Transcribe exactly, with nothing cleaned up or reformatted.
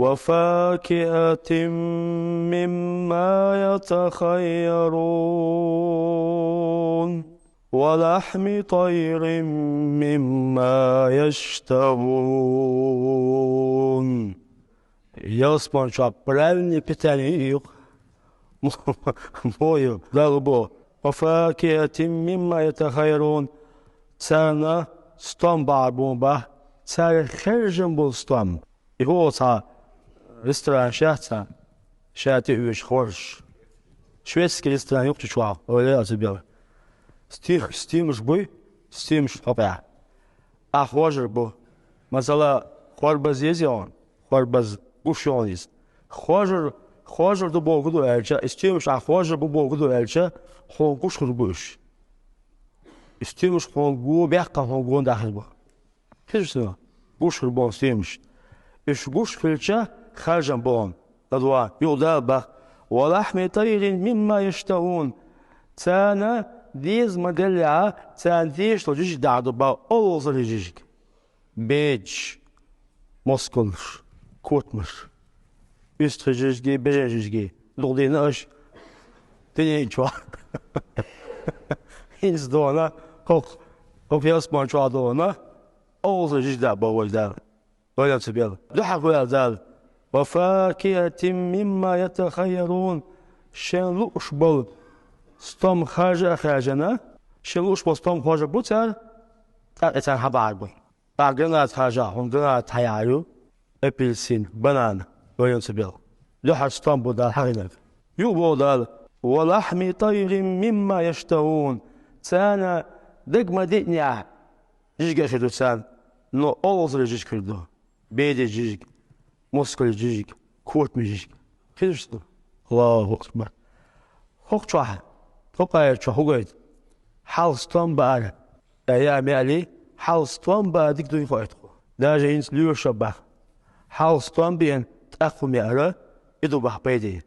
وفاكهة مما يتخيرون ولحم طير مما يشتهون. Ялсман чохь правильное питание ю. Мою, Дала бо. وفاكهة مما يتخيرون. Царна стом бахьар бу бах. Цара хержам бу стом. И хӀу цхьа ресторан шаьц цхьа, ша тӀе оьшу хоржуш. Шведский ресторан юкъ чу чохь, ойла а ца бела. Стих, стимаш буй, стимаш хьо пӀехь. Ахь хожар бу. Масала, хорбаз еза йогӀун, хорбаз гуш йогӀун иза. Хожар, хожар ду богу ду аьлча, и стимаш ахь хожар бу богу ду аьлча, хьуна гуш хур бу уьш. И стимаш хьуна го бехкан хьуна гон дахар бу. Кхидерг шу, гуш хир бу стемаш. Уьш гуш хилча, харжам бу хьуна. Ладва, юха Дала бах. ولحم طير مما يشتهون. Царна деза ма-деллехь, царна дезаш долу жижиг дахьар ду бах, олхазарийн жижиг. Бедаш, москулаш, котамаш. УьстагӀий жижигий, бежен жижигий. Дукха дийна аша. Динен чохь. ХӀинца дона, хӀокху, хӀокху ялсаман чохь дона. Олхазарийн жижиг дахьар бу вай Дала. Вайна ца бела. Дуьхьал ву аьлла Дала. وفاكهة مما يتخيرون. Шен лууш болу стом харжа а хаьржина, шен лууш болу стом хожур бу цара, тӀаккха и царна хьан бахьар бу. Ахь гранат харжахь, хьуна гранат хьан яхьар ю, апельсин, банан, вайна ца бела. Дуьхьал стом бу Дала хьахийнарг. Юха боху Дала, ولحم طير مما يشتهون. Царна дага ма-диънехь, жижиг а хир ду царна, но олхазарийн жижиг хир ду. Бедин жижиг, москулийн жижиг, котамийн жижиг. Хезаш ду? Аллаху акбар. ХӀокху чохь, хӀокху аят чохь хӀу гойту? Хьалха стом баара. Ай, я меали, хьалха стом баа дика дуй хоуьйту хьо. Даже хӀинца лоьраш а бах. Хьалха стом беана, тӀаккха хӀу меара, и ду бах пайде.